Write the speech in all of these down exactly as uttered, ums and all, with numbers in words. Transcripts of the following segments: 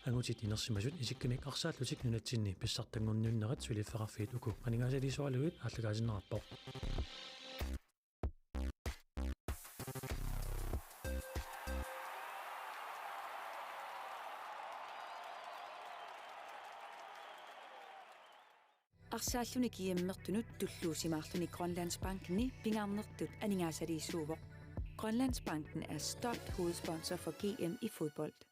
Angutit inersimasut isikkamik arsaallutik nunatsinni pissartanngorniunnerat suliffeqarfiit uku aningaasaliisoralugit aallakaatinneqarpoq. Arsaalluni G M-ertunut tulluusimaarluni Grønlandsbanken pingaarnertut aningaasaliisuuvoq. Grønlandsbanken er stolt hovedsponsor for G M i fodbold.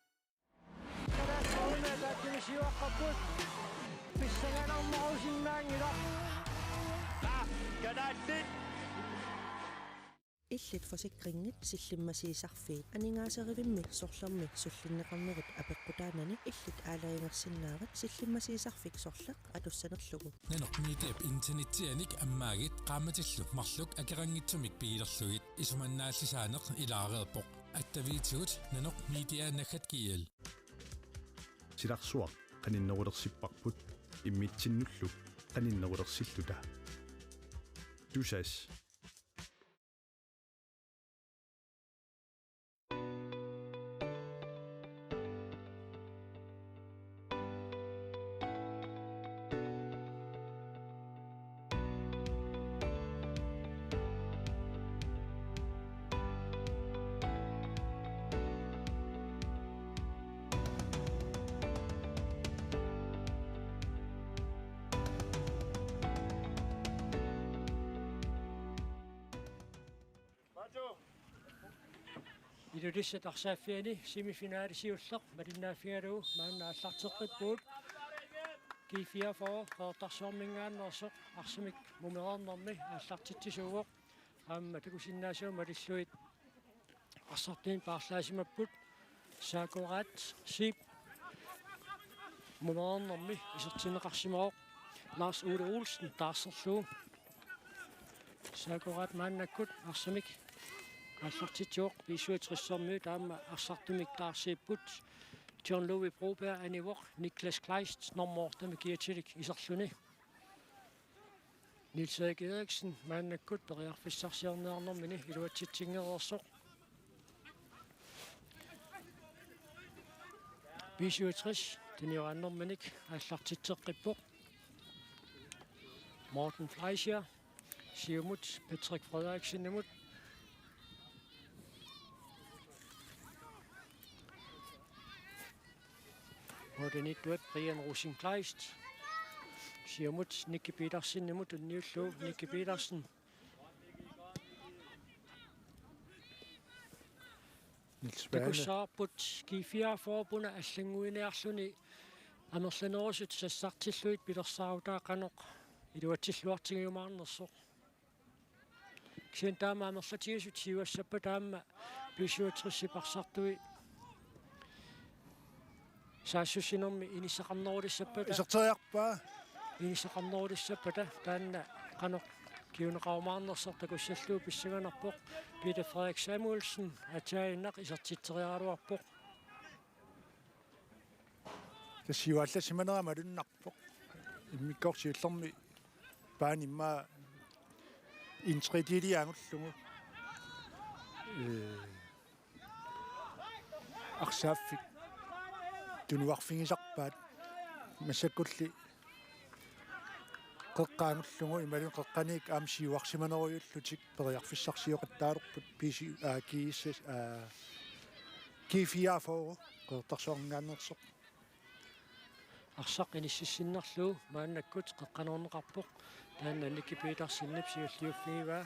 Illit forsikringit sillimmasiisarfiit. Aningaaserivimmit sorlermit sullinneqarnerit apeqqutaanani illit aalajangersinnaavat sillimmasiisarfik sorleq atussanerlugu. Nanoq Mediap internetsianik ammaagit qaammatillu marluk akeqanngitsumik pigilerlugit. Isumannaallisaaneq ilaareerpoq. Attaviitigut nanoq media naggat G L. Silarsuaq qaninnerulersipparput immitsinnullu qaninnerulersilluta. Tusass. Ilulissat arsaaffiani semifinali siulleq malinnaaffigalugu maanna aallarteqqippugut. G fireogfyrre Qeqertarsuarminngaanneersoq arsamik mumereernermi aallartitsisuuvoq. Aamma takusinnaasavut malillugit arsartunik paarlaasimapput. Sakurat Sip mumereernermi isertinneqarsimavoq. Lars Ole Olsen taarserlugu. Sakurat maannakkut arsamik aallartitsivoq B syvogtressermiut aamma arsartumik taarsiipput. John Louis Broberg anivoq, Niklas Kleist normu otte-mi kiatilik iserluni. Niels Erik Eriksen maannakkut periarfissarsiorniarnermini iluatsitsingereersoq. B syvogtres tunioraannerminik aallartitseqqippoq. Morten Fleischer siumut Patrick Frederiksenimut. Morten Ittuat Brian Rosenkleist siumut Nicky Petersenimut tunniullugu. Nicky Petersen. Niels Svane. Takussavarput G fireogfyrre-puna allannguiniarluni amerlanerusut sassartillugit pilersaarutaa qanoq iluatsilluartigiumaarnersoq. Kisianni taama amerlatigisut siuassappata aamma B syvogtres-ip arsartui saassussinermi inissaqarnerulissappata. Iserteriarpaa. Inissaqarnerulissappata taanna qanoq kinguneqarumaarnersoq takussallugu pissanganarpoq. Peter Frederik Samuelsen aatsaannguaq isertitseriaraluarpoq. Tassa siuallassimanera malunnarpoq. Immikkoortoq siullermi paani immaqa en tredjedel angullugu. Ee, arsaaffik tunuarfigisarpaat massakkulli qeqqaangullugu imaluunniit qeqqaniit aamma siuarsimanerujullutik periarfissarsioqattaalerput P C, aa, G S S, aa, G fireogfyrre Qeqertarsuarminngaanneersoq. Arsaq inississinnarlugu maannakkut qeqqanoorneqarpoq. Taanna Nicky Petersenip siulliuffigivaa.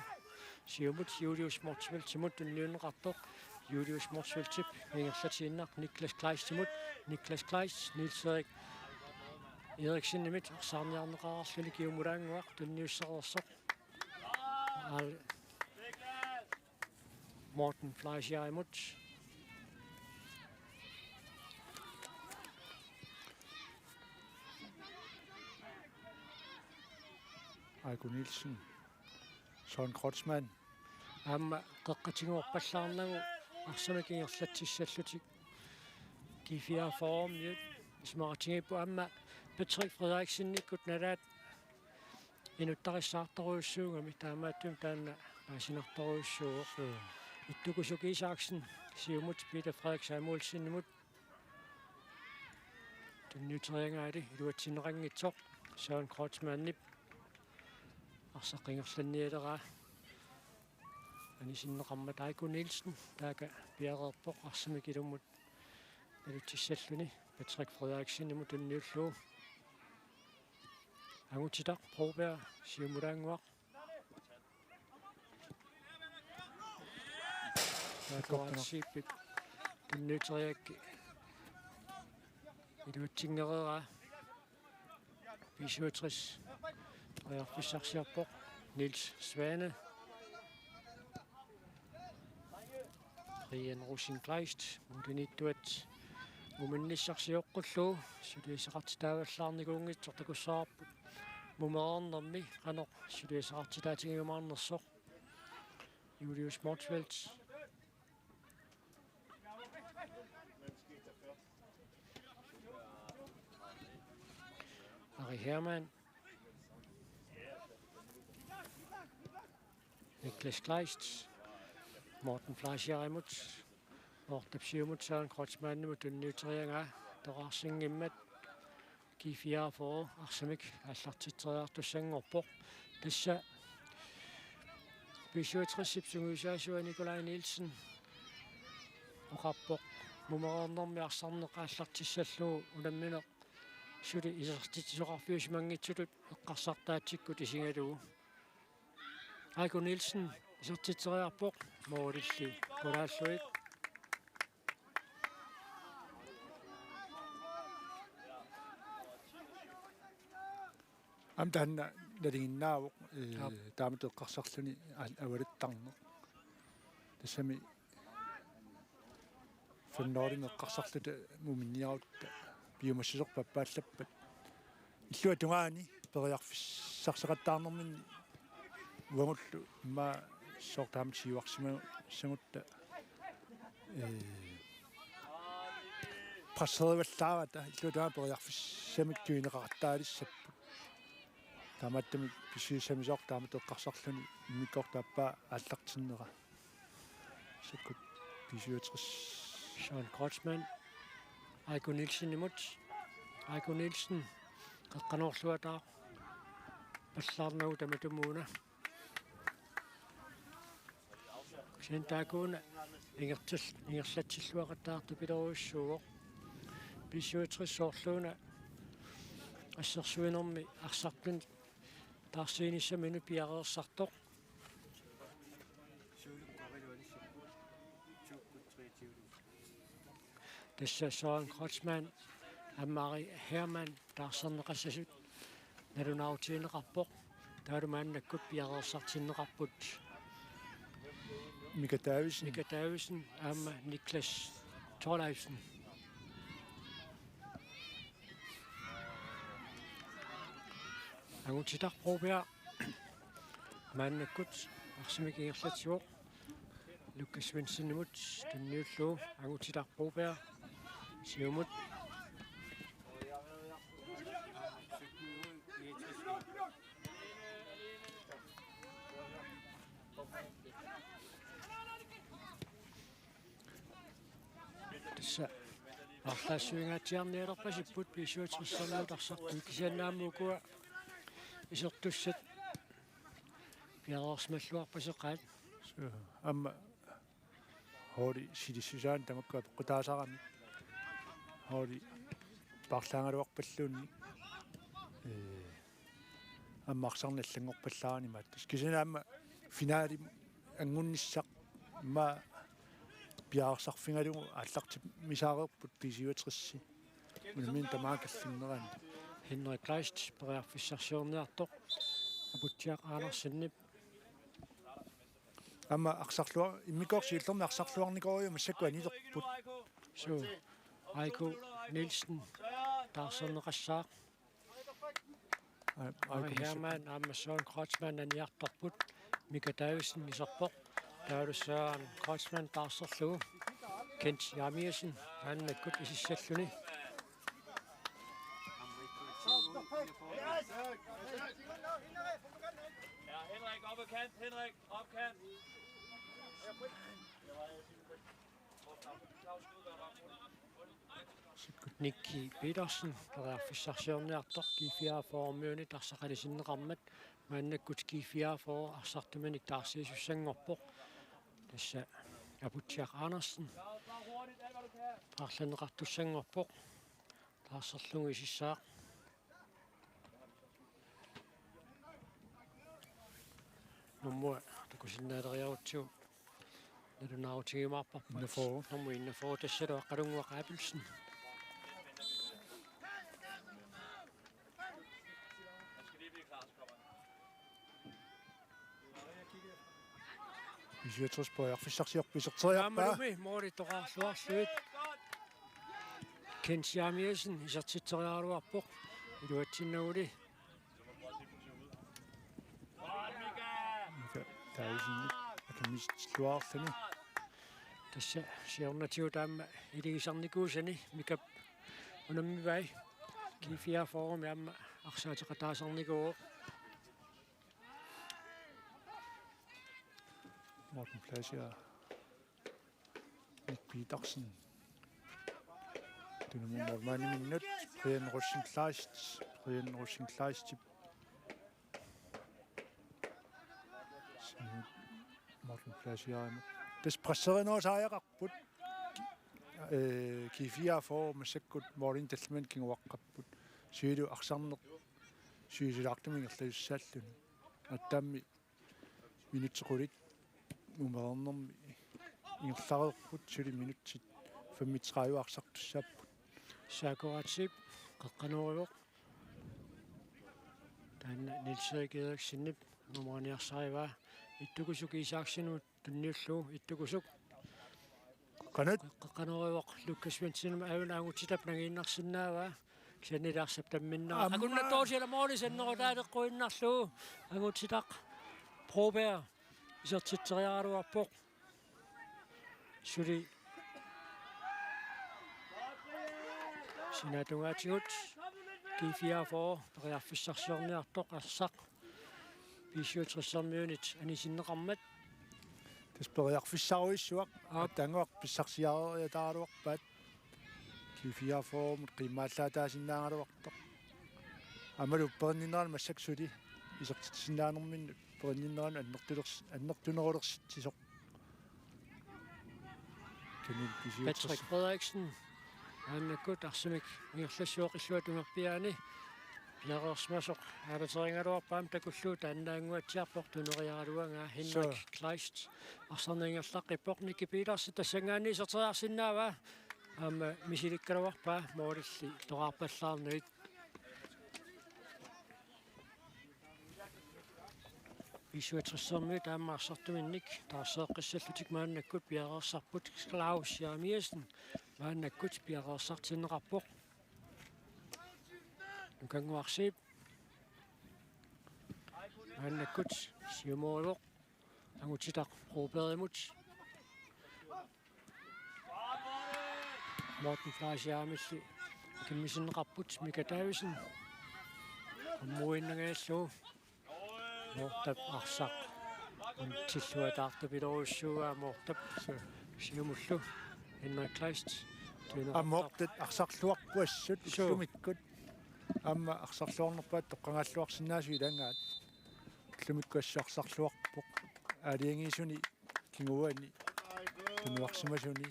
Siumut Julius Motzfeldtimut tunniunneqartoq. Julius Motzfeldtip ingerlatiinnaq Niklas Kleistimut. Niklas Kleist Niels Erik Eriksenimit arsaarniarneqareerluni kingumulaannguaq tunniussareersoq. Aal-, Morten Fleischerimut. Aiku Nielsen. Søren Kreutzmann. Aamma qeqqatigoorpallaarnagu arsamik ingerlatsissallutik. G fireogfyrre-miut isumaqatigiipput aamma Patrick Frederiksenimikkut nalaat inuttarissaartorujussuugami taamaattumik taanna paasinartorujussuuvoq. Ittukusuki Isaksen siumut Peter Frederik Samuelsenimut. tunniuteriaraanni iluatsinneqanngitsoq Søren Kreutzmannip arsaq ingerlannialeraa anisinneqarmat Aiku Nielsen taakku piareerpoq arsamik ilummut nalutsissalluni Patrick Frederiksenimut tunniullugu. Angutitaq Broberg siumulaannguaq. Takuarsiipik tunniuteriaraanni iluatsinneqareeraa. B syvogtres periarfissarsiorpoq Niels Svane. Brian Rosenkleist, målimiittuat muminnissarsioqqullugu, suliassaqartitaavallaarnikuunngitsoq takussavarput mumereernermi qanoq suliassaqartitaatigiumaarnersoq. Julius Motzfeldt. Ari Hermann. Niklas Kleist. Morten Fleischerimut. Morten Siumut Søren Kreutzmannimut tunniuteriaraanni toqqarsinngimmat G fireogfyrre arsamik aallartitseriartussanngorpoq. Tassa B syvogtresip sungiusaasua Nikolaj Nielsen oqarpoq mumereernermi arsarneq aallartissallugu unammineq suli isertitsisoqarfiusimanngitsutut eqqarsartaatsikkut isigalugu. Aiku Nielsen isertitseriarpoq målilli qulaallugit. Aamma taanna nalinginnaavoq, ee, Aap. Taamatut eqqarsarluni aal-, avalattarneq. Tassami femten eqqarsarluta muminniarutta piumassuseq pappaallappat. Illuatungaani periarfissarseqattaarnerminni uagullu immaqa soorlu taamatut siuarsimassagutta, ee, presseerivallaarata illuatungaani periarfissamik tunineqaqattaalissapput. Taamaattumik pissutissamisoq taamatut eqqarsarluni immikkoortup aappaa aallartinnera. Sakkut B syvogtres. Søren Kreutzmann. Aiku Nielsenimut. Aiku Nielsen. Qeqqanoorluataaq. Pallaarnagu tamatumuuna. Kisianni taakkuuna ingertil-, ingerlatsilluaqattaartupilorujussuuvoq. B syvogtres soorluuna assersuinermi arsartuni taarsiinissaminut piareersartoq. Tassa Søren Kreutzmann aamma Ari Hermann taarserneqassasut nalunaarutigineqarpoq. Taavalu maannakkut piareersartinneqarput Mika Davidsen. Mika Davidsen aamma Niklas Thorleifsen. Angutitaq Broberg maannakkut arsamik ingerlatsivoq. Lukas Svendsenimut tunniullugu Angutitaq Broberg siumut. Tassa arlaassuingaatsiarnialerpasipput B syvogtressermiut arsartut, kisianni aamma ukua isertussat piareersimalluarpaseqaat. Suu, aamma holdit silissusaanni tamakkua peqqutaasarami. Holdit paarlaagaluarpalluunniit. Ee, aamma arsarneq allanngorpallaarani imaattoq. Kisianni aamma finalimut anngunnissaq immaqa piareersarfigalugu aallartimmisaareerput B syvogtres. Unammineq tamaat kallinnerani. Henrik Kleist periarfissarsiorniartoq Aputsiaq Andersenip. Aamma arsarlua-, immikkoortoq siullermik arsarluarnikooriarlugu massakkut anilerput. Suu, Aiku Nielsen taarserneqassaaq. Ai-, Ari Aiku Hermann aamma Søren Kreutzmann aniartorput. Mika Davidsen iserpoq. Taavalu Søren Kreutzmann taarserlugu. Kent Jeremiassen maannakkut isissalluni. Ja, Henrik, op ad kant, Henrik, op kant. Nikki Petersen periarfissarsiorniartoq G fireogfyrre-miunit arsaq anisinneqarmat, maannakkut G fireogfyrre arsartuminik taarsiisussanngorpoq. Tassa Aputsiaq Andersen paarlanneqartussanngorpoq. Taarserlugu isissaaq. Nummer takusinnaaleriarutsigu nalunaarutigiumaarparput. Nummer enogfyrre. Nummer enogfyrre, tassalu Aqqalunnguaq Abelsen. B syvogtres periarfissarsiorpoq, iserteriarpaa. Aammalumi målip toqqarluarlugu. Kent Jeremiassen isertitseriaraluarpoq. Iluatsinnaguli. Mika Davidsen akimmisilluarluni. Tassa siornatigut aamma iligisarnikuusani Mikap unammivai. G fireogfyrre-mi aamma arsaateqataasarnikuuvoq. Morten Fleischer. Nick Petersen. Tunumut målmandiminnut Brian Rosenkleist. Brian Rosenkleistip. Siumut Morten Fleischer. Tassa presserinerusariaqarput. Ee, G fireogfyrre massakkut målinik tallimanik kinguaqqapput. Siulu arsarneq siusilaartumik ingerlasussaalluni. Aatsaammi minutsit qulit umeernermi ingerlareerput, suli minutsit femogtredive arsartussaapput. Sakuratsi qeqqanoorivoq. Taanna Niels Erik Eriksenip nummeriniarsarivaa. Ittukusuk Isaksenimut tunniullugu, Ittukusuk. Qanoq? Qanoq, Lukas Svendsenimut aajuna Angutsitap nangiinnarsinnaavaa. Kisianni arsap tamminnera. Aamma. Akunnattoorsiala måli sannerutaaleqquinnarlugu. Angutsitaq Broberg isertitseriaraluarpoq. Suli sinaatungaatigut G fireogfyrre periarfissarsiorniartoq arsaq B syvogtres-ermiunit anisinneqarmat. Tassa periarfissarujussuaq. Aap. Aatsaannguaq pissarsiariataaraluarpaat. G fireogfyrre-mut qiimmaallaataasinnaagaluartoq. Aammalu upperinninnerani massakkut suli isertitsisinnaanerminnut upperinninnerani annertulers-, annertunerulersitsisoq. Kenneth Pisiutsas. Patrick Frederiksen. Maannakkut arsamik ingerlassuoq illuatungerpiaani piareersimasoq aalaterigaluarpaam takullugu taannaannguatsiarpoq tuneriaraluagaa Henrik. Suu. Kleist. Arsarneq ingerlaqqippoq, Nicky Petersen tassanngaanniit iserteriarsinnaavaa. Aamma misilikkaluarpaa målilli toqqarpallaarnagit. B syvogtres-ermiut aamma arsartuminnik taarseeqqissallutik maannakkut piareersarput. Claus Jeremiassen maannakkut piareersartinneqarpoq. Nukannguarsiip maannakkut siumorivoq. Angutsitaq Brobergimut. Morten Fleischer aamma illit akimmisinneqarput, Mika Davidsen. Ammuinnangajallu. Mortap arsaq. Untilluataartupilorujussuuaa Mortap. Suu. Siumullu Henrik Kleist. Aa, Mortat arsarluarpoq assut. Suu. Ullumikkut. Aamma arsarluarnerpaat toqqagaalluarsinnaasut ilagaat. Ullumikkut assut arsarluarpoq. Aalajangiisuni kinguaani tunuarsimasuni.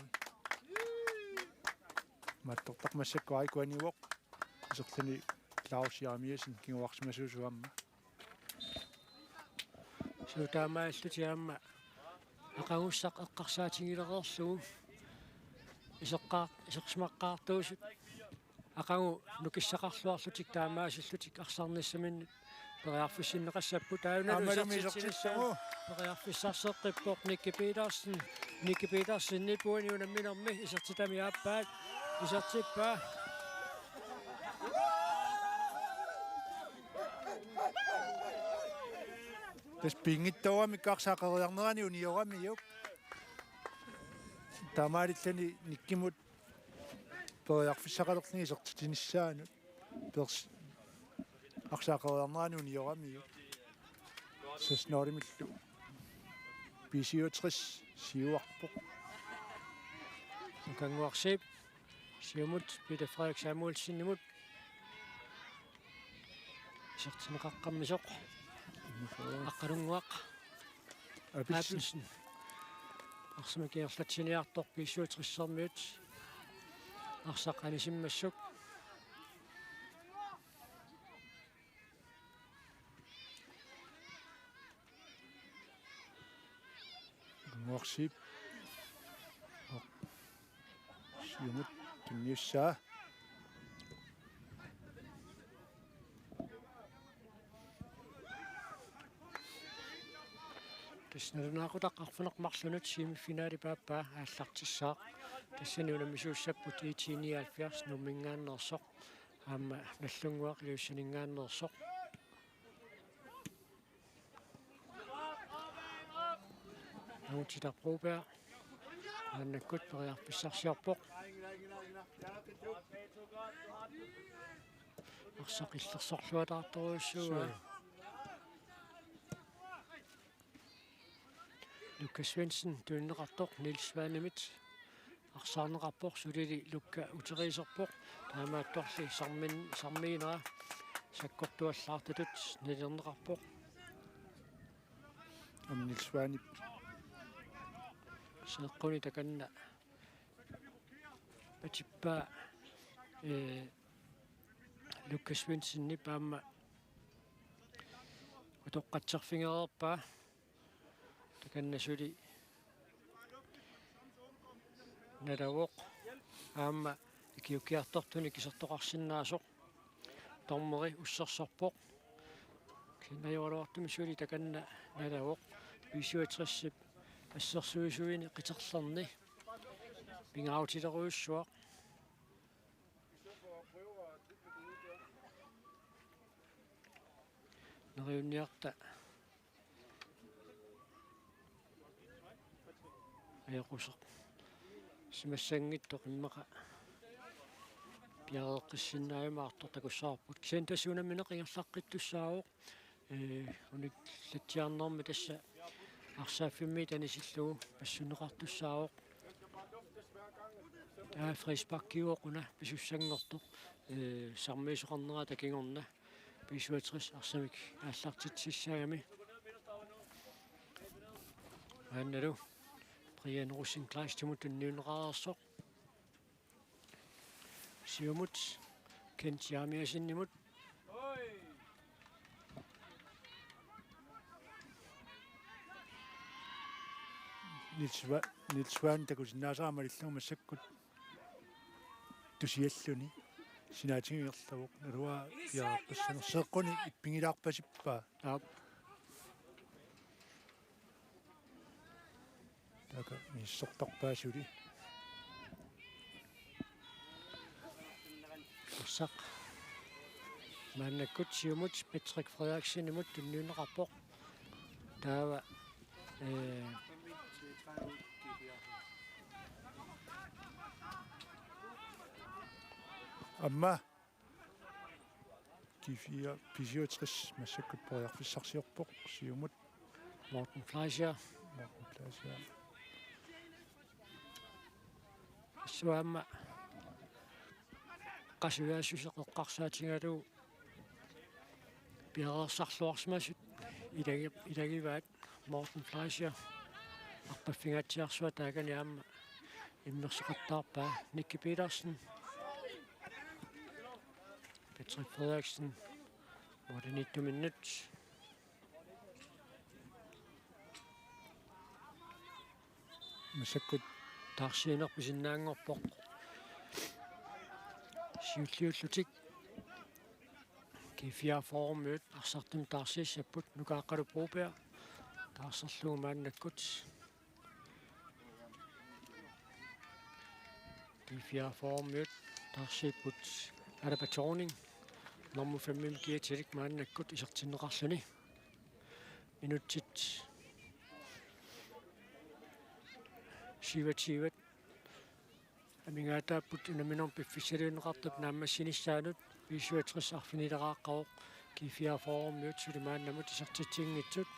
Mattortaq massakkut aikuanivoq. Iserluni Claus Jeremiassen kinguarsimasuusoq aamma. Suu, taamaalillutik aamma aqagussaq eqqarsaatigilereerlugu. Iseqqaar-, isersimaqqaartuusut. Aqagu nukissaqarluarlutik taamaasillutik arsarnissaminnut periarfissinneqassapput, aajuna aammalumi isertitsinissaa isertittugu. Periarfissarseqqippoq Nicky Petersen. Nicky Petersenip uani unamminermi isertitami aappaat. Isertippaa. Tassa pinngitsoorami arsaq aqeriarnerani unioramiuk. Taamaalilluni Nickimut periarfissaqalerluni isertitinissaanut. Pers-, arsaq aqeriarnerani unioramiuk. Seks nul-imillu. B syvogtres siuarpoq. Nukannguarsiip. Siumut Peter Frederik Samuelsenimut. Isertinneqaqqammisoq. Aqqalunnguaq Abelsen. Abelsen. Arsamik ingerlatsiniartoq B syvogtressermiut. Arsaq anisimmassuk. Aqqalunnguaq Zeeb. Siumut tunniussaa. Tassa nalunaaqutaq arfineq-marlunut semifinalip aappaa aallartissaaq. Tassani unammisuussapput I T nioghalvfjerds Nuumminngaanneersoq. Aamma Nagdlunguaq Ilulissaninngaanneersoq. Angutit Broberg maannakkut periarfissarsiorpoq. Arsaq illersorluataartorujussuuaa. Lukas Svendsen tunineqartoq Niels Svanemit arsaarneqarpoq, sulili Lukka uteriiserpoq. Taamaattorli sarmin-, sarmiinera sakkortuallaartutut nalilerneqarpoq. Aamma Niels Svanep seeqquni takanna patippaa, ee, Lukas Svendsenip aamma utoqqatserfigereerpaa. Takanna suli nalavoq. Aamma ikiuukkiartortunik isertoqarsinnaasoq. Dommeri ussersorpoq. Kisianni ajoraluartumik suli takanna nalavoq. B syvogtresip assersuisuini qiterlerni pingaarutilerujussuaq. Neriunniarta ajoqusersimassanngitsoq immaqa piareeqqissinnaajumaartoq takussavarput. Kisianni tassa unammineq ingerlaqqittussaavoq. Ee, unillatsiarnermi tassa arsaaffimmiit anisillugu passunneqartussaavoq. Taava frisparkiuvoq una pisussanngortoq, ee, sarmiisoqarnerata kingorna. B syvogtres arsamik aallartitsissaagami. Maannalu Brian Rosenkleistimut tunniunneqareersoq. Siumut Kent Jeremiassenimut. Niels Sva-, Niels Svane takusinnaasara malillugu massakkut tusialluni sinaatigut ingerlavoq, naluara piareeqqissanersoq, seeqquni ippigilaarpasippaa. Aap. Taava misissortarpaa suli. Arsaq maannakkut siumut Patrick Frederiksenimut tunniunneqarpoq. Taava, ee, aamma G fire, B syvogtres massakkut periarfissarsiorpoq, siumut. Morten Fleischer. Morten Fleischer. Tassuuna aamma qasujaassuseq eqqarsaatigalugu piareersarluarsimasut ilagi-, ilagivaat. Morten Fleischer arpaffingaatsiarsuaq taakani aamma immersoqattaarpaa. Nicky Petersen, Patrick Frederiksen, Morten Ittuminnut. Massakkut taarsiineq pisinnaanngorpoq. Siulliullutik G fireogfyrre-miut arsartumik taarsiissapput. Nukaaqqalu Broberg taarserlugu maannakkut. G fireogfyrre-miut taarsiipput. Alaba Thorning nummer fem-imik kiatilik maannakkut isertinneqarluni. Minutsit syvogtyve amigaataapput unamminermi piffissaliunneqartup naammassinissaanut. B syvogtres arfinileraqqavoq G fireogfyrre-miut suli maannamut isertitsinngitsut.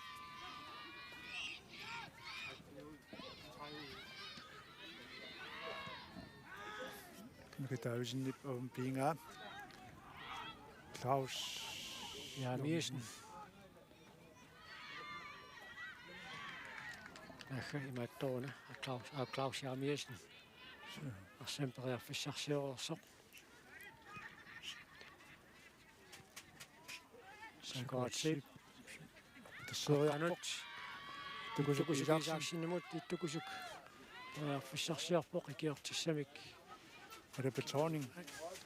Mika Davidsenip aamma piigaa. Claus Jeremiassen. Aha, imaattoq una. Claus, aa, Claus Jeremiassen. Arsamik periarfissarsioreersoq. Sikoratsip. Tasseeriarpoq. Qanut. Ittukusuk Isaksenimut, Ittukusuk. Periarfissarsiorpoq ikiortissamik. Alapa Thorning.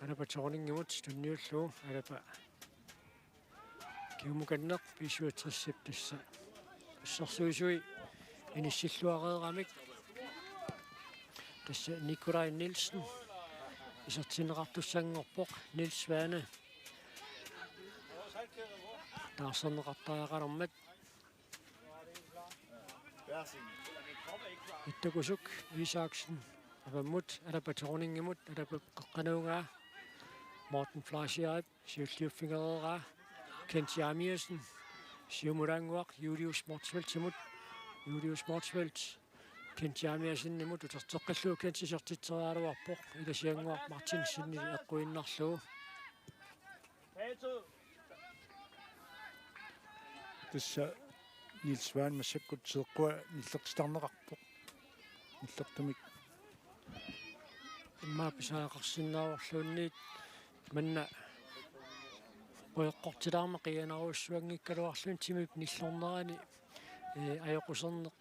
Alapa Thorningimut tunniullugu, Alapa. Kingumukanneq B syvogtresip tassa. Assersuisui inissilluareeramik. Tassa Nikolaj Nielsen. Isertinneqartussanngorpoq Niels Svane. Taarserneqartariaqalermat. Ittukusuk Isaksen. Avammut, Alapa Thorningimut, Alapa qeqqanuugaa. Morten Fleischerip siulliuffigereeraa. Kent Jeremiassen. Siumulaannguaq Julius Motzfeldtimut. Julius Motzfeldt. Kent Jeremiassenimut uterteqqillugu Kent isertitseriaraluarpoq. Ilasiannguaq Martinsenip eqquinnarlugu. Tassa Niels Svane massakkut seeqqua nillertitarneqarpoq. Nillertumik. Immaqa pisariaqarsinnaavorluunniit manna qujaqqortilaarmat qiianarujussuanngikkaluarluni timip nillornerani, ee, ajoquserneq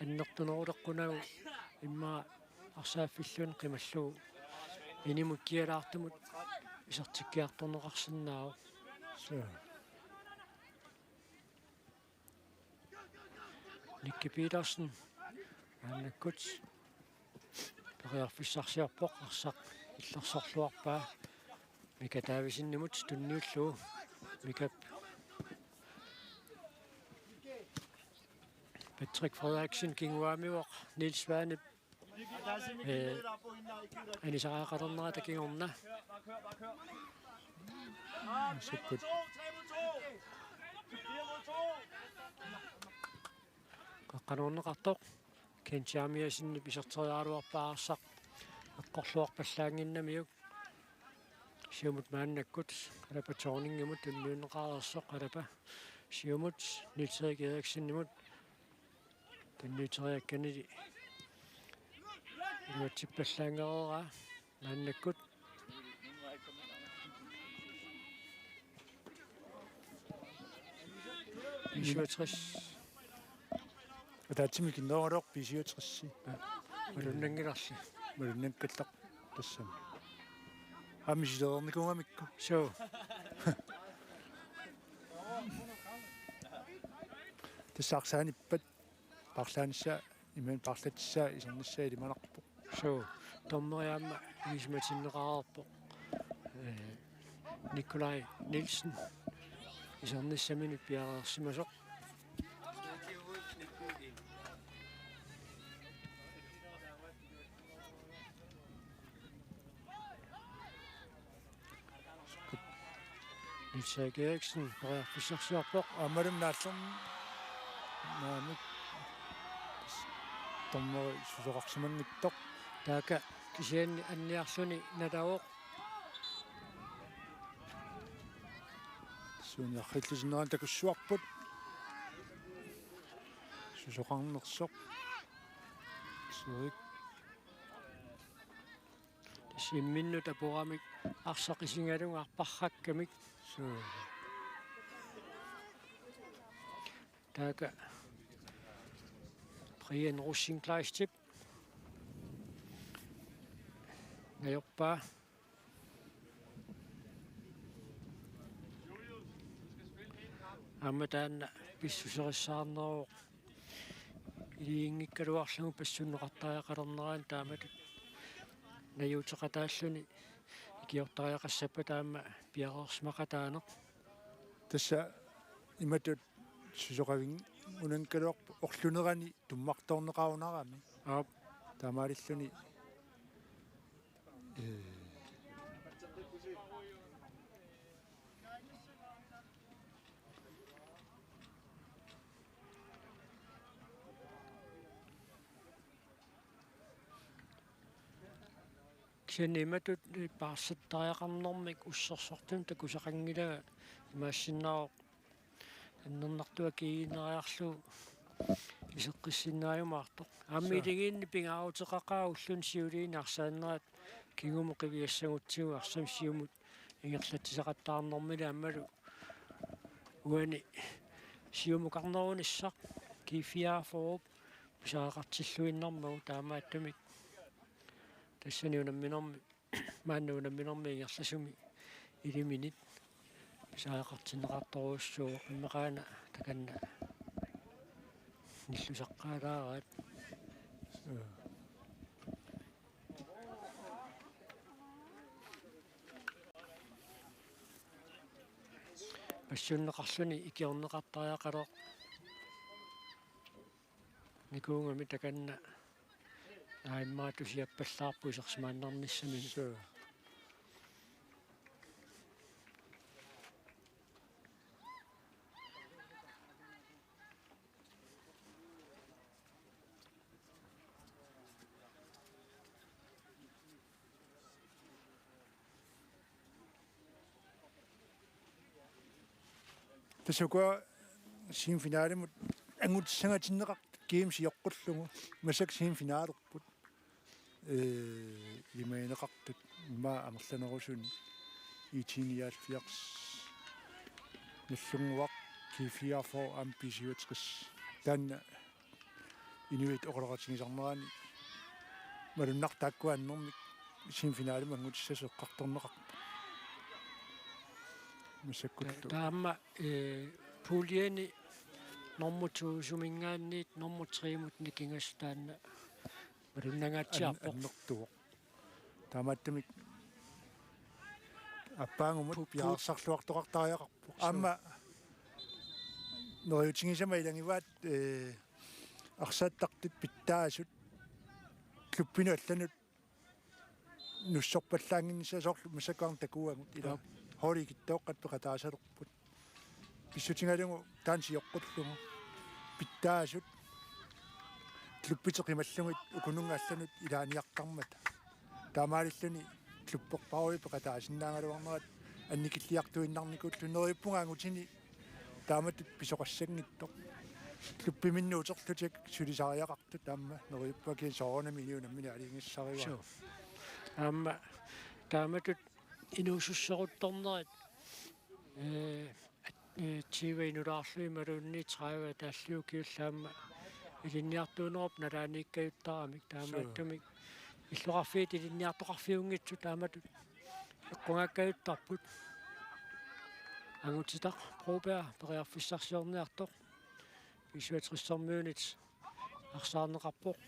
annertuneruleqqunagu immaqa arsaaffilluni qimallugu inimut kialaartumut isertikkiartorneqarsinnaavoq. Suu. Nicky Petersen. Maannakkut periarfissarsiorpoq arsaq illersorluarpaa. Mika Davidsenimut tunniullugu. Mikap Patrick Frederiksen kinguaamivoq Niels Svanep, ee, anisariaqalernerata kingorna. Sukkut. Qeqqanukarneqartoq. Kent Jeremiassenip iserteriaraluarpaa arsaq eqqorluarpallaannginnamiuk. Siumut maannakkut Alapa Thorningimut tunniunneqareersoq Alapa. Siumut Niels Erik Eriksenimut tunniuteriakkanili iluatsippallaanngereeraa maannakkut. B syvogtres. Ataatsimik innerugaluarpoq B syvogtres. Malunnanngilarli. Malunnanngilaq tassami. Aamma silernikuugamikku. Suu. Tassa arsaanippat paarlaanissaa, imaluunniit paarlatissaa isernissaa ilimanarpoq. Suu, dommeri aamma ilisimatinneqareerpoq. Ee, Nikolaj Nielsen isernissaminut piareersimasoq. Niels Erik Eriksen periarfissarsiorpoq. Aammalumi naallerni-, naamik. Dommeri susoqarsimanngitsoq. Taakku kisianni anniarluni nalavoq. Suuniarfillusinnerani takussuarput. Susoqarnersoq. Suik. Tassa imminnut apuramik arsaq isigalugu arparrakkamik. Suu. Taakku Brian Rosenkleistip najorpaa. Aamma taanna pissuserissaarneruvoq. Iliinngikkaluarlugu passunneqartariaqalernerani taamatut najuuteqataalluni ikiortariaqassappat aamma piareersimaqataaneq. Tassa imatut susoqavinngunanngikkaluarpoq orlunerani tummartoorneqarunarami. Aap. Taamaalilluni, ee, Kisianni imatut paarsattariaqarnermik ussersortumik takusaqanngilanga, imaassinnaavoq annernartuakkut iineriarlugu iseqqissinnaajumaartoq. Aamma Suu. Iligiinni pingaaruteqaqaaq ulluni siuliini arsaannerat kingumut qiviassagutsigu arsamik siumut ingerlatsisaqattaarnermini aammalu uani siumukarnerunissaq G fireogfyrre pisariaqartilluinnarmagu, taamaattumik tassani unamminermi, maanna unamminermi ingerlasumi iliminit pisariaqartinneqartorujussuuvoq, immaqa una takanna nillusaqqaalaaraat. Passunneqarluni ikiorneqartariaqalerpoq. Nikuugami takanna aamma tusiappallaarpoq isersimaannarnissaminik. Suu. Tassa ukua semifinalimut angutissangatinneqartut G M sioqqullugu, massakkut semifinalerput. Ee, ilimagineqartut immaqa amerlanerusuni I T nioghalvfjerds, Nagdlunguaq, G fireogfyrre aamma B syvogtres. Taanna inuit oqaloqatigisarnerani malunnartoq taakkua annermik semifinalimut angutissasoq eqqartorneqarpoq. Massakkullu. Ta-, taama, ee, puljeni nummer to-suminngaanniit nummer tre-mut nikingasoq taanna malunnangaatsiarpoq. An-, annertuvoq. Taamaattumik aappaagumut Pu-, pu-, piareersarluartoqartariaqarpoq. Suu. Aamma neriuutigisama ilagivaat, ee, arsaattartut pitsaasut klubbinut allanut nussorpallaannginnissaat, soorlu massakkut takuagut ila. Aap. Holdit ikittoqqat peqataasalerput. Pissutigalugu taanna sioqqullugu pitsaasut klubbit qimallugit ukununnga allanut ilaaniartarmata. Taamaalilluni klubberpaaruit peqataasinnaagaluarnerat annikilliartuinnarnikuullugu, neriuppunga angutini taamatut pisoqassanngitsoq. Klubbiminnut uterlutik sulisariaqartut aamma neriuppunga, kisianni soorunami inuit nammineq aalajangigassaraat. Suu. Aamma taamatut inuususseruttornerit, ee, ee, tyve inulaarlugit imaluunniit tredive ataallugu kingulleq aamma ilinniartuunerup nalaaniikkajuttaramik, taamaattumik illoqarfiit ilinniartoqarfiunngitsut taamatut eqqugaakkajuttarput. Angutitaq Broberg periarfissarsiorniartoq B syvogtres-ermiunit arsaarneqarpoq.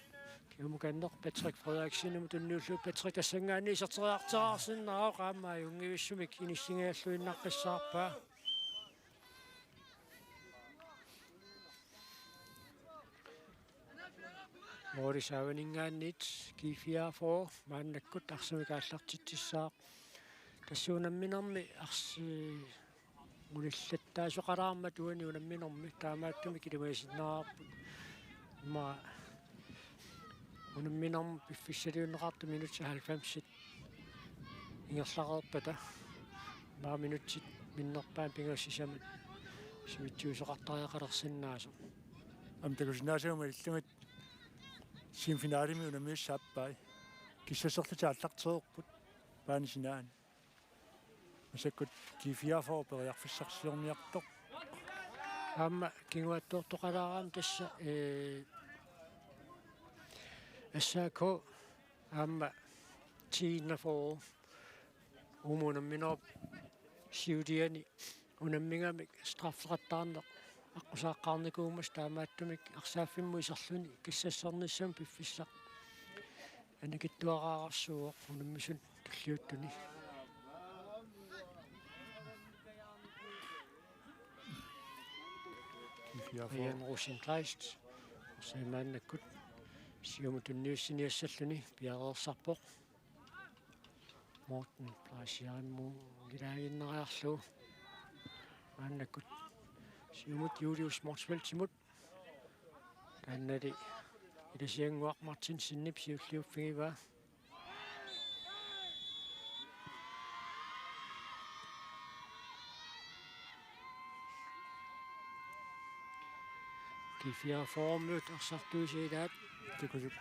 Kiumukanneq Patrick Frederiksenimut tunniullugu, Patrick tassanngaanniit iserteriartoqarsinnaavoq, aamma ajunngivissumik inissingajalluinnaqqissaarpaa. Målip saavaninngaanniit G fireogfyrre maannakkut arsamik aallartitsissaaq. Tassa unamminermi arsi-, unillattaasoqalaarmat uani unamminermi, taamaattumik ilimagisinnaavarput. Immaqa unamminermi piffissaliunneqartut minutsit halvfemsit ingerlareerpata, immaqa minutsit minnerpaamik pingasut sisamat sivitsuusoqartariaqalersinnaasoq. Aamma takusinnaasaguma ilillugit semifinalemi unammiussat aappai. Kissasserlutik aallartereerput maani sinaani. Massakkut G fireogfyrre periarfissarsiorniartoq. Aamma kinguaattoortoqalaarami tassa, ee, S A K aamma T enogfyrre, uuma unamminerup siuliani unammigamik straffereqattaarneq aqqusaaqqaarnikuummassuk, taamaattumik arsaaffimmut iserluni kissassernissamut piffissaq annikitsuararsuuvoq unammisut tulliuttuni. G fireogfyrre. Brian Rosenkleist, arsaq maannakkut siumut tunniussiniassalluni piareersarpoq. Morten Blaasiarimmuunngilaaginnariarlugu maannakkut siumut Julius Motzfeldtimut. Taannali Ilasiannguaq Martinsenip siulliuffigivaa. Fireogfyrremiut arsartuisa ilaat. Takusuk.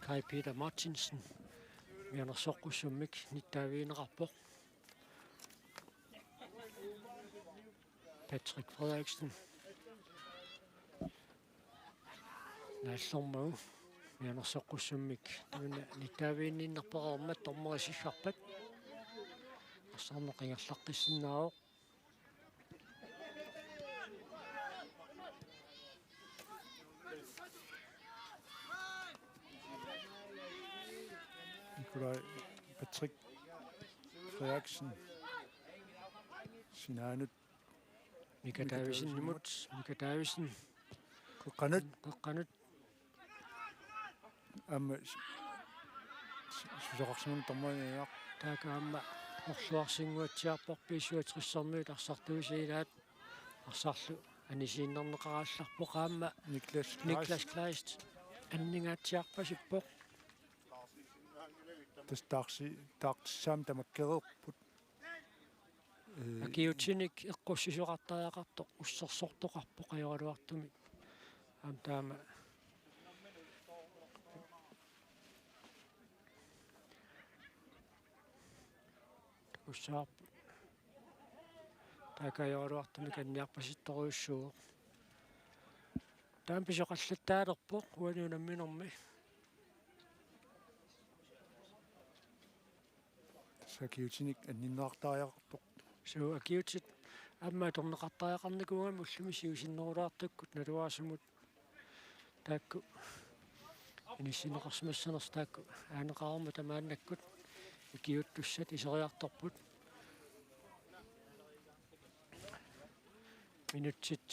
Kai Peter Martinsen mianersoqqussummik nittaavigineqarpoq. Patrick Frederiksen. Naallermagu mianersoqqussummik tamanna nittaaviginninnerpareermat dommerit siggarpat. Arsarneq ingerlaqqissinnaavoq. Nikolaj Patrick Frederiksen. Sinaanut. Mika Davidsenimut. Mika Davidsen. Qeqqanut. Qeqqanut. Aamma s-, s-, susoqarsimanermut dommeriniaq. Taakku aamma orluarsinnguatsiarpoq B syvogtressermiut arsartuisa ilaat. Arsarlu anisiinnarneqarallarpoq aamma Niklas Kleist. Niklas Kleist anningaatsiarpasippoq. Tassa taarsi-, taartissaamik tamakkereerput. Ee, akiuutsinik eqqussisoqartariaqartoq ussersortoqarpoq ajoraluartumik. Aamma taama takussavarput. Taakku ajoraluartumik anniarpasittorujussuuvoq. Taama pisoqallattaalerpoq uani unamminermi. Tassa akiuutsinik anninneqartariaqartoq. Suu, akiuutsit aamma atorneqartariaqarnikuugamik ullumi siusinnerulaartukkut naluara sumut taakku inissinneqarsimassanersut taakku aaneqarmat maannakkut ikiuuttussat iseriartorput. Minutsit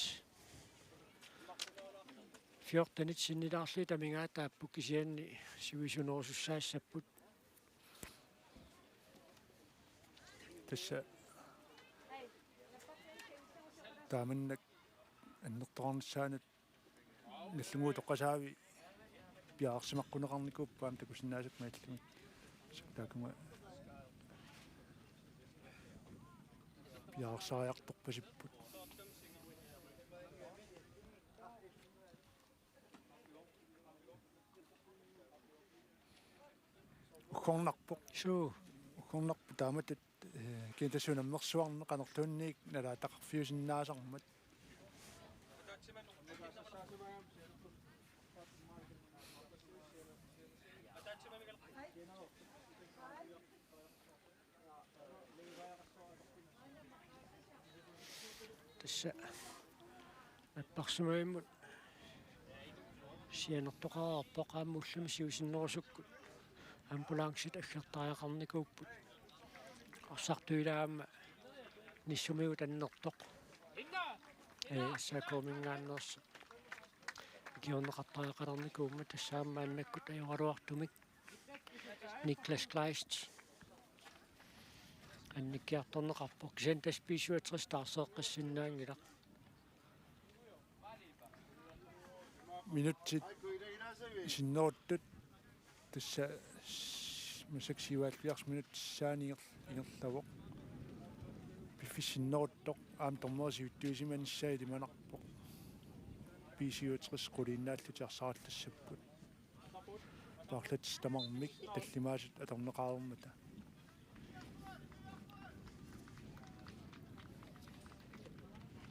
fjortenit sinnilaarlugit amigaataapput kisianni sivisunerusussaassapput. Tassa taamannak annertoqarnissaanut nallunnguit toqqasaavi piareersimaqquneqarnikuupput aamma takusinnaasakka maillumi. Tassa taakkuma piareersariartorpasipput. Uggornarpoq. Suu. Uggornarpoq taamatut, ee, kiintasunammersuarneq qanorluunniit nalaataqarfiusinnaasarmat. Tassa napparsimavimmut sianertoqareerpoq aamma ullumi siusinnerusukkut ambulancit aggertariaqarnikuupput. Arsartuisa aamma nissumigut annertoq. Ee, S A K-minngaanneersoq. Ikiorneqartariaqalernikuummat tassa aamma maannakkut ajoraluartumik. Niklas Kleist. Annikkiartorneqarpoq. Kisianni tassa B syvogtres taarseeqqissinnaanngilaq. Minutsit sinneruttut tassa s-, massakkut syvoghalvfjerds minutsit sisaaneq inger-, ingerlavoq. Piffissaq sinneruttoq aamma dommerit sivitsuisimanissaat ilimanarpoq. B syvogtres quliinnaallutik arsarallassapput. Paarlatissanik tamarmik tallimaasut atorneqareermata.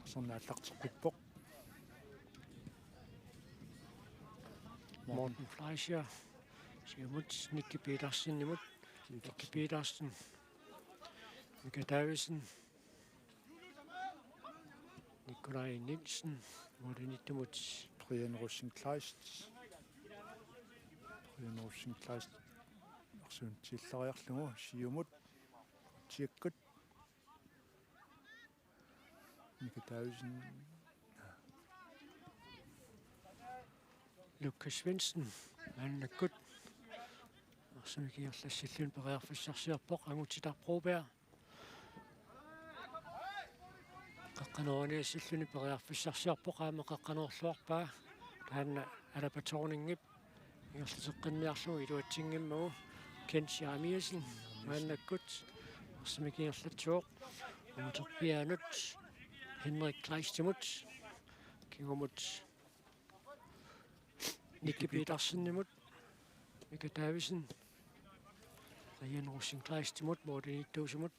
Arsarneq aallarteqqippoq. Morten Fleischer. Siumut Nicky Petersenimut. Nicky Petersen. Mika Davidsen. Nikolaj Nielsen, målimiittumut. Brian Rosing Kleist. Brian Rosing Kleist. Arsuuntiillariarlugu siumut. Tjekkut. Mika Davidsen. Lukas Svendsen, maannakkut. Arsamik ingerlassilluni periarfissarsiorpoq Anguti Broberg. Qeqqanoorniassilluni periarfissarsiorpoq aamma qeqqanoorluarpaa. Taanna Alapa Thorningip ingerlateqqinniarlugu iluatsinngimmagu Kent Jeremiassen maannakkut arsamik ingerlatsivoq. Uterpiaanut Henrik Kleistimut, kingumut Nicky Petersenimut, Mika Davidsen, Rian Rosing Kleistimut, Morten Ittuusimut.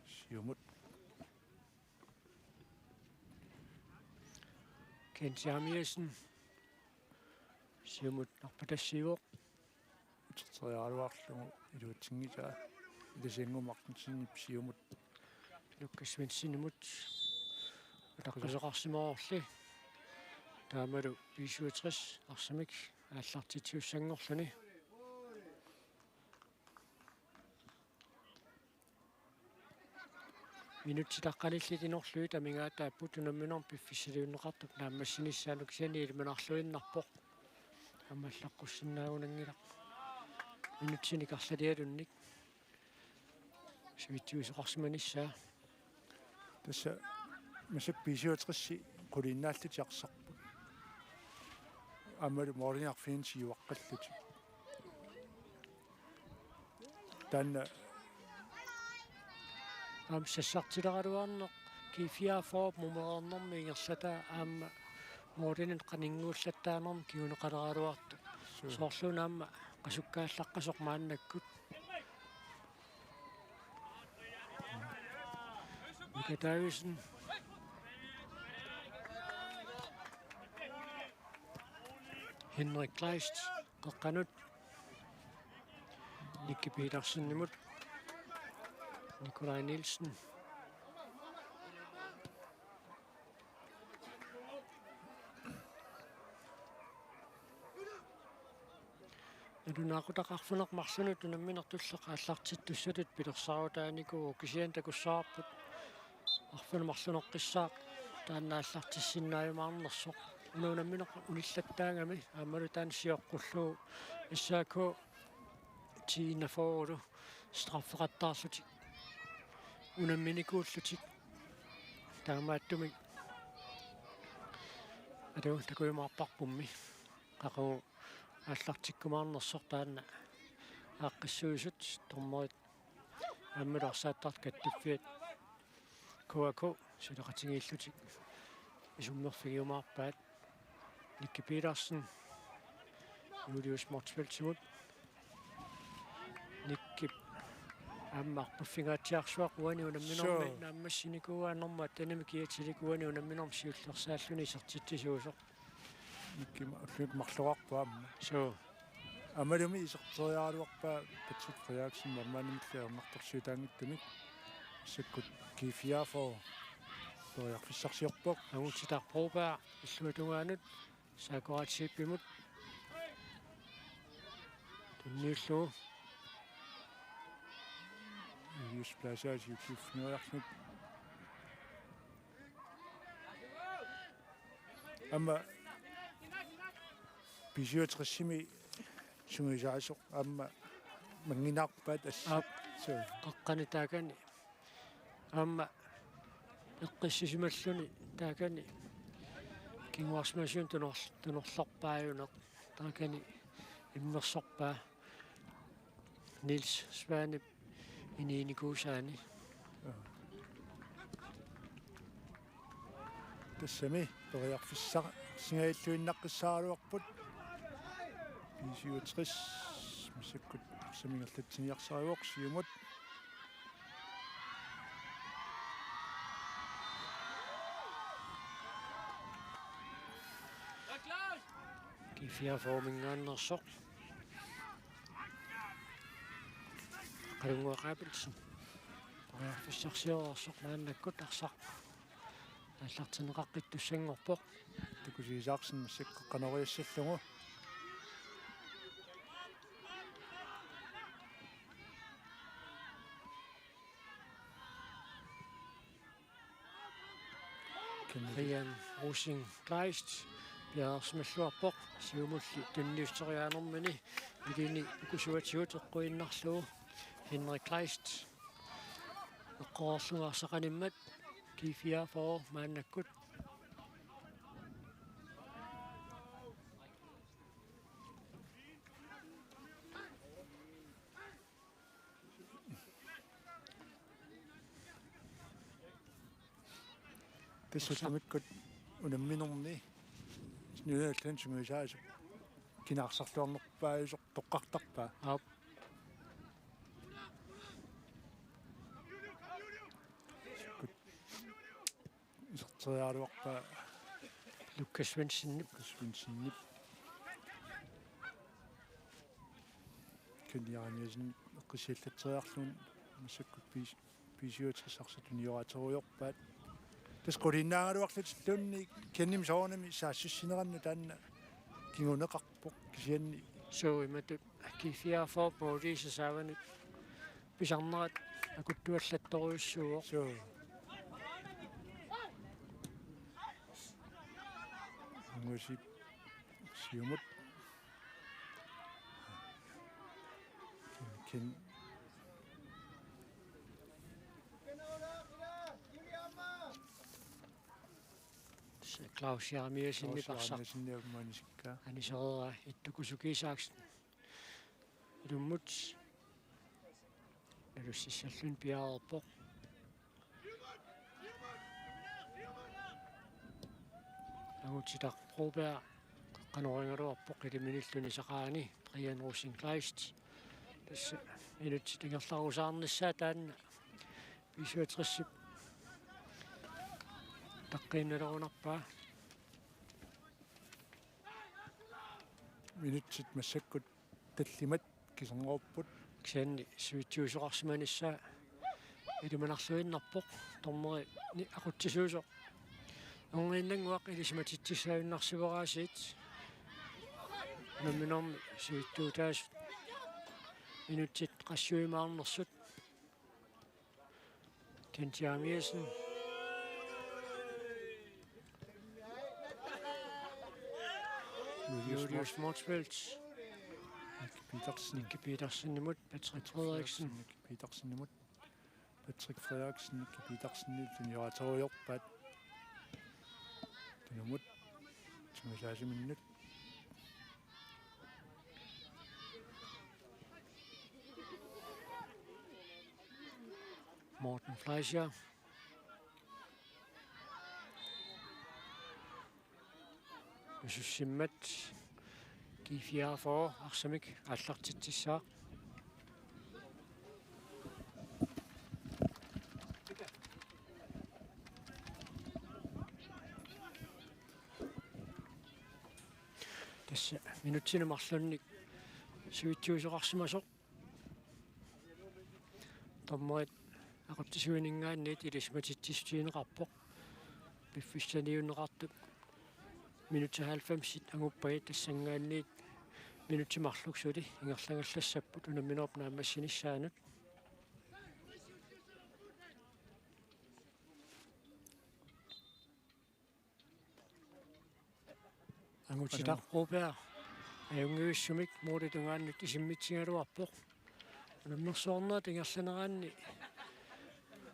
Siumut. Kent Jeremiassen. Siumut arpatassiivoq. Uterteriaraluarlugu iluatsinngitsoq. Ilasiannguaq Martinsenip siumut. Lukas Svendsenimut. Ataqqisoqarsimavoq. Taamalu B syvogtres arsamik aallartitsisussanngorluni. Minutsit aqqanillit inorlugit amigaataapput unamminermi piffissaliunneqartup naammassinissaanut, kisianni ilimanarluinnarpoq. Aamma allaqqussinnaanngilaq. Minutsinik arlalialunnik sivitsiusoqarsimanissaa. Tassa massakkut B syvogtres quliinnaallutik arsarput. Aammalu målimi arfineq-marlunnik siuaqqallutik. Taanna aamma sassartileraluarneq G fireogfyrre mumereernermi ingerlataa aamma målinik qaninnguullattaanermik kinguneqaleraluartoq. Suu. Soorluuna aamma qasukkaallaqqasoq maannakkut. Mika Davidsen. Henrik Kleist qeqqanut. Nicky Petersenimut. Nikolaj Nielsen. Nalunaaqutaq arfineq-marlunut unammineq tulleq aallartittussatut pilersaarutaanikuuvoq, kisianni takussavarput arfineq-marlunnut qissaaq taanna aallartissinnaajumaarnersoq. Una unammineq unillattaagami aammalu taanna sioqqullugu S A K ti enogfyrre straffeqattaarlutik unamminikuullutik. Taamaattumik atu takujumaarparpummi qaqugu aallartikkumaarnersoq taanna aaqqissuisut dommerit aammalu arsaattartut kattuffiat K A K suleqatigiillutik isummerfigiumaarpaat. Nicky Petersen, Julius Motzfeldtimut. Nickip aamma arpaffigaatsiarsuaq uani unamminermi. Suu. Naammassinikuuaa normu attenimi kiatillit uani unamminermi siullersaalluni isertitsisuusoq. Nickip ullumikkut marloqarpoq aamma. Suu. Aammalumi iserteriaraluarpaa Patrick Frederiksen maannamilli ajornartorsiutaanngitsumik. Massakkut G fireogfyrre periarfissarsiorpoq. Angutit Broberg illuatungaanut S A K-ip målimut tunniullugu. Julius Plaza siutsiuffigiinnarlugu. Aamma B syvogtres-imi sungiusaasoq aamma mannginnarpaat assi. Aap. Suu. Qeqqani taakani. Aamma eqqissisimalluni taakani kinguarsimasunik tunor-, tunorlerpaajuneq taakani immersorpaa Niels Svanep inuunikuusaani. Tassami periarfissarsingajalluinnaqqissaaraluarput. B syvogtres massakkut arsamik ingerlatsiniarsarivoq siumut. G fireogfyrre-minngaanneersoq. Qalunnguaq Abelsen. Periarfissarsiorsoq maannakkut arsaq aallartinneqaqqittussanngorpoq. Takusiisaarsin massakkut qanoq iliassallugu. Kennedy. Rian Rosing Kleist piareersimalluarpoq siumulli tunniusseriaanermini, ilini ukusuatigut eqquinnarlugu Henrik Kleist eqqorlugu arsaqanimmat. G fireogfyrre maannakkut. Tassa ullumikkut unamminermi Nunallan sungiusaasup kina arsarluarnerpaajusoq toqqartarpaa. Aap. Iserteriaraluarpaa Lukas Svendsenip. Lukas Svendsenip. Kent Jeremiassenip eqqissiallatseriarlugu massakkut B-, B syvogtres arsaq tunioraterujoorpaat. Tassa quliinnaagaluarlutilluunniit Kentimut soorunami saassussinerannut taanna kinguneqarpoq kisianni. Suu, imatut G fireogfyrre Paradise saavanut pisarnerat akuttuallattorujussuuvoq. Suu. Angusip siumut. Ken-, Claus Jeremiassenip arsaq. Claus Jeremiassenip aamma anisikkaa. Anisereeraa Ittuk Kusuke Isaksen. Ilummut. Nalussissalluni piareerpoq. Angutitaq Broberg qeqqanorigaluarpoq iliminnilluni saqaani Brian Rosenkleist. Tassa minutsit ingerlarusaarnissaat taanna B syvogtresip taqqiinnalerunarpaa. Minutsit massakkut tallimat kiserngorput. Kisianni sivitsuusoqarsimanissaa ilimanarluinnarpoq. Dommeri ni-, aqutsisuusoq. Orniinnannguaq ilisimatitsissaajunnarsivoq aasiit. Unamminermi sivitsuutaasut. Minutsit qassit imaarnersut. Kent Jeremiassen. Julius Motzfeldt. Nick Petersen. Nick Petersenimut Patrick Frederiksen. Nick Petersenimut Patrick Frederiksen. Nick Petersenimut tunioraterujoorpaat. Tunumut. Sungiusaasuminnut. Morten Fleischer. Usussimmat G fireogfyrre arsamik aallartitsissaaq. Tassa minutsini marlunnik sivitsuusoqarsimasoq. Dommerit aqutsisuininngaanniit ilisimatitsissutigineqarpoq. Piffissaniunneqartut minutsit halvfemsit anguppaat tassanngaanniit minutsit marluk suli ingerlagallassapput unamminerup naammassinissaanut. Angutitaq Broberg ajunngivissumik målip tungaanut isimmitsigaluarpoq. Unammersuarnerit ingerlaneraanni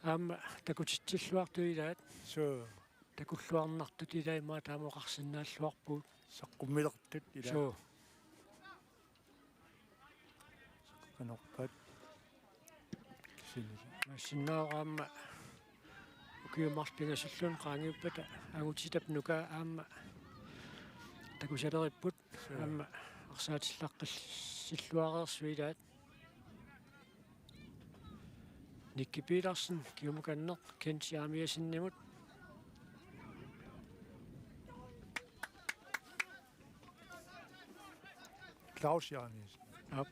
aamma takutitsilluartut ilaat. Suu. Takulluarnartut ilaat, immaqa taama oqarsinnaalluarpugut. Saqqummilertut ilaat. Suu. Qanorpaat. Kisianni. Massinnaavoq aamma ukiut marluk pingasulluunniit qaangiuppata angutitap nukaa aamma takusaleripput. Suu. Aamma arsaatillaqqissilluareersut ilaat. Nicky Petersen, kiumukanneq, Kent Jeremiassenimut. Claus Jeremiassen. Aap.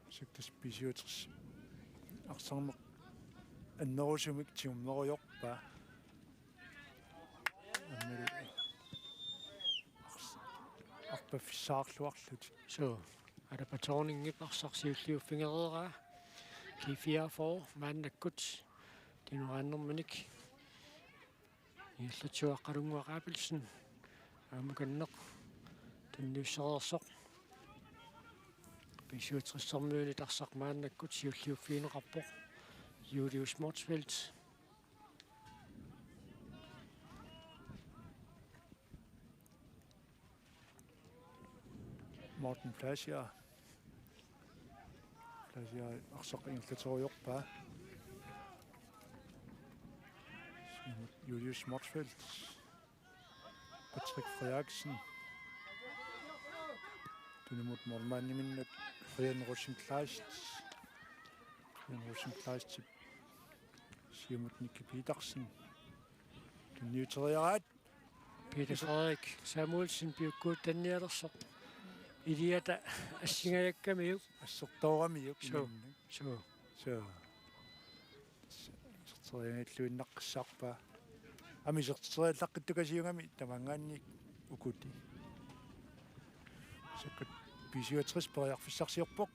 Siktas B syvogtres. Arsarneq annerusumik tigummerujoorpaa. Aammalu ars-, arpaffissaarluarlutik. Suu, Alapa Thorningip arsaq siulliuffigereeraa. G fireogfyrre maannakkut tinuaannerminik. Ingerlatsiaq Qalunnguaq Abelsen, aamma kanneq tunniussereersoq. B syvogtres-ermiunit arsaq maannakkut siulliuffigineqarpoq Julius Motzfeldt. Morten Fleischer. Asia arsaq ingerlaterujoorpaa. Siumut Julius Motzfeldt. Patrick Frederiksen. Tunumut målmandiminnut Brian Rosenkleist. Brian Rosenkleistip siumut Nicky Petersen. Tunniuteriaraat. Peter Frederik Samuelsen piukkuuttannialersoq. Iliata assingajakkamiuk. Assertooramiuk. Suu. Imannak. Suu. Suu. Iserterianngilluinnaqqissaarpaa. Aamma iserteriallaqqittukasiugami tamaanngaanniit ukuti. Sakkat B syvogtres periarfissarsiorpoq.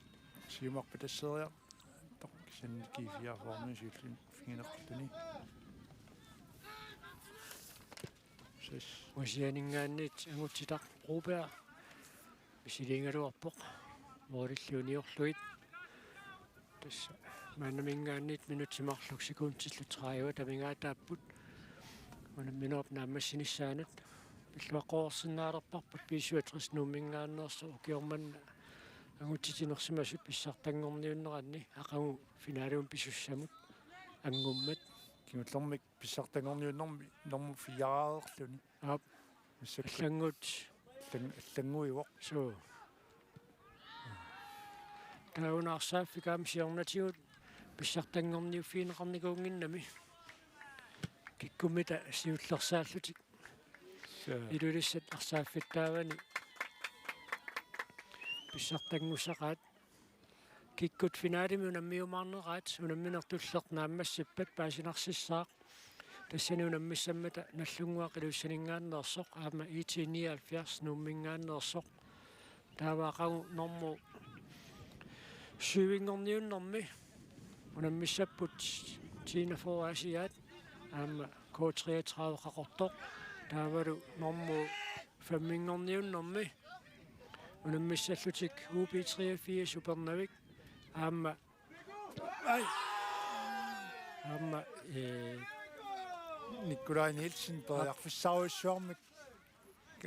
Siumarput tasseriartoq kisianni G fireogfyrre siulliup pigineqarluni. Ses. Usianinngaanniit Angutsitaq Broberg misiliigaluarpoq. Målillu uniorlugit. Tassa maannaminngaanniit minutsit marluk sekundillu tredive amigaataapput unamminerup naammassinissaanut. Pilluaqqoreersinnaalerparput B syvogtres Nuumminngaanneersoq ukioq manna angutit inersimasut pissartanngorniunneranni aqagu finalemi pisussamut anngummat. Kingullermik pissartanngorniunnermi nummer fire-aarluni. Aap. Massakkut. Allannguit. Allan-, allannguivoq. Suu. Taava arsaaffik aamma siornatigut pissartanngorniuffigineqarnikuunnginnami. Kikkummita siullersaallutik. Suu. Ilulissat arsaaffittaavani pissartanngussaqaat. Kikkut finalemi unammiumaarneraat unammineq tulleq naammassippat paasinarsissaaq. Tassani unammissammata Nagdlunguaq Ilulissaninngaanneersoq aamma I T nioghalvfjerds Nuumminngaanneersoq. Taava aqagu nummer syvinngorniunnermi unammissapput T enogfyrre Asiaat aamma K treogtredive Qaqortoq. Taavalu nummer femminngorniunnermi unammissallutik U B treogfirs Upernavik aamma, ai, aamma, eh, Nikolaj Nielsen periarfissarujussuarmik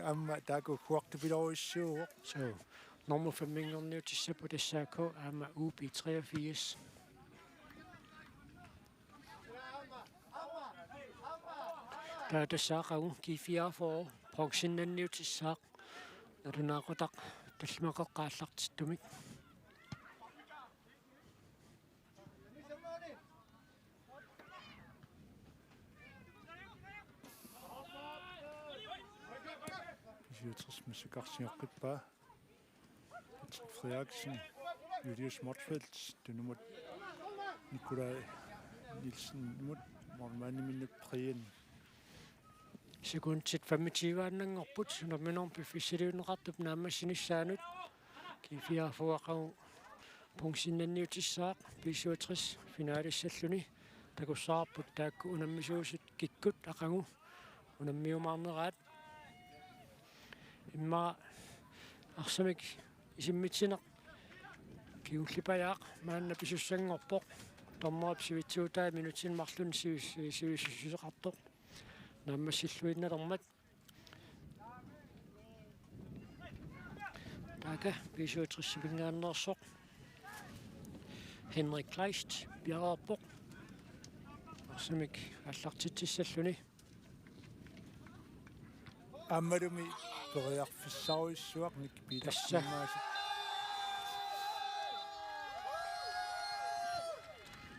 aamma taakku huartupilorujussuuvoq. Suu. Nummer femminngorniutissapput S A K aamma U B treogfirs. Taava tassa aqagu G fireogfyrre bronzennanniutissaaq nalunaaqutaq tallimaqeqqat aallartittumik. B syvogtres massakkut arsiorpippaa. Patrick Frederiksen, Julius Motzfeldt, tunumut Nikolaj Nielsenimut, målmandiminnut Brian. Sekundit femogtyve-annanngorput unamminermi piffissaliunneqartup naammassinissaanut. G fireogfyrre aqagu bronzennanniutissaaq B syvogtres finalissalluni. Takussavarput taakku unammisuusut kikkut aqagu unammiumaarneraat. Immaqa arsamik isimmitsineq kingullipajaaq maanna pisussanngorpoq. Dommerip sivitsuutai minutsinik marlunnik sivis-, sivisussuseqartoq naammassilluinnalermat. Taakku B syvogtres-iminngaanneersoq Henrik Kleist piareerpoq. Arsamik aallartitsissalluni. Aammalumi periarfissarujussuaq Nicky Petersen. Tassa.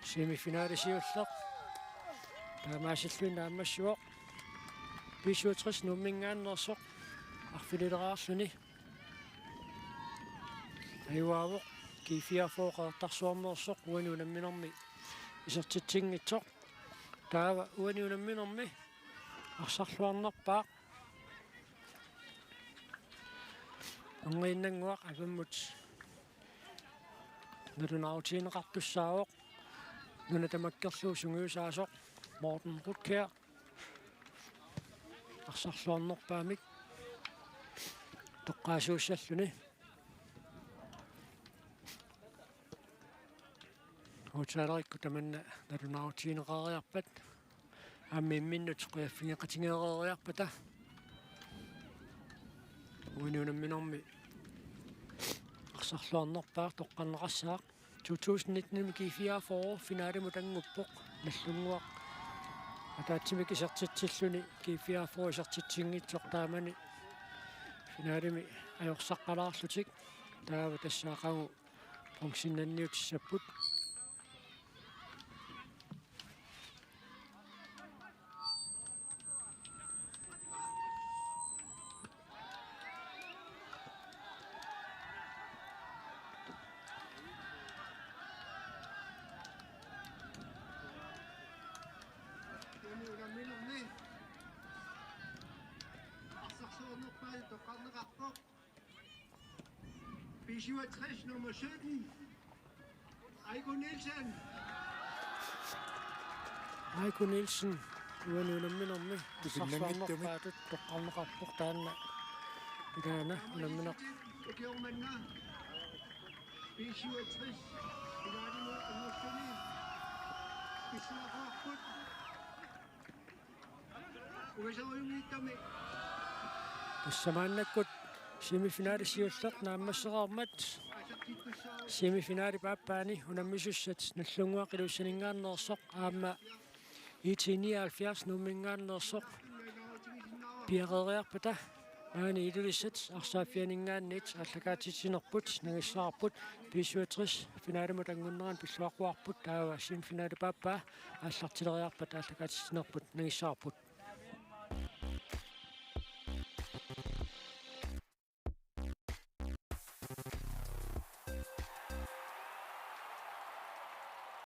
Semifinale siulleq taamaasilluni naammassivoq. B syvogtres Nuumminngaanneersoq arfinilereerluni. Ajugaavoq G fireogfyrre Qeqertarsuarneersoq uani unamminermi isertitsinngitsoq. Taava uani unamminermi arsarluarnerpaaq. Angiinnannguaq avammut nalunaarutigineqartussaavoq. Nuna tamakkerlugu sungiusaasoq Morten Rutger arsarluarnerpaamik toqqaasuussalluni. Aftalerukkut tamanna nalunaarutigineqareerpat aamma imminnut qujaffigeqatigeereeriarpata uani unamminermi arsarluarnerpaaq toqqarneqassaaq. to tusind nitten-imi G fireogfyrre finalemut annguppoq, Nagdlunguaq ataatsimik isertitsilluni G fireogfyrre isertitsinngitsoq taamani finalemi ajorsaqqalaarlutik. Taava tassa aqagu bronzennanniutissapput. Unamminermi arsarsuarnerpaat toqqarneqarpoq. B syvogtres, nummer sytten, Aiko Nielsen. Aiko Nielsen, uani unamminermi arsarsuarnerpaatut toqqarneqarpoq taanna. Ilaana unammineq. Ukioq manna B syvogtres finalimut angulluni pissuaqarput. Tassa maannakkut semifinali siulleq naammassereermat, semifinalip aappaani unammisussat Nagdlunguaq Ilulissaninngaanneersoq aamma I T nioghalvfjerds Nuumminngaanneersoq piareeriarpata, maani Ilulissat arsaaffianinngaanniit aallakaatitsinerput nangissavarput. B syvogtres finalimut anngunnerani pilluaqquarput, taava semifinalip aappaa aallartileriarpata aallakaatitsinerput nangissavarput.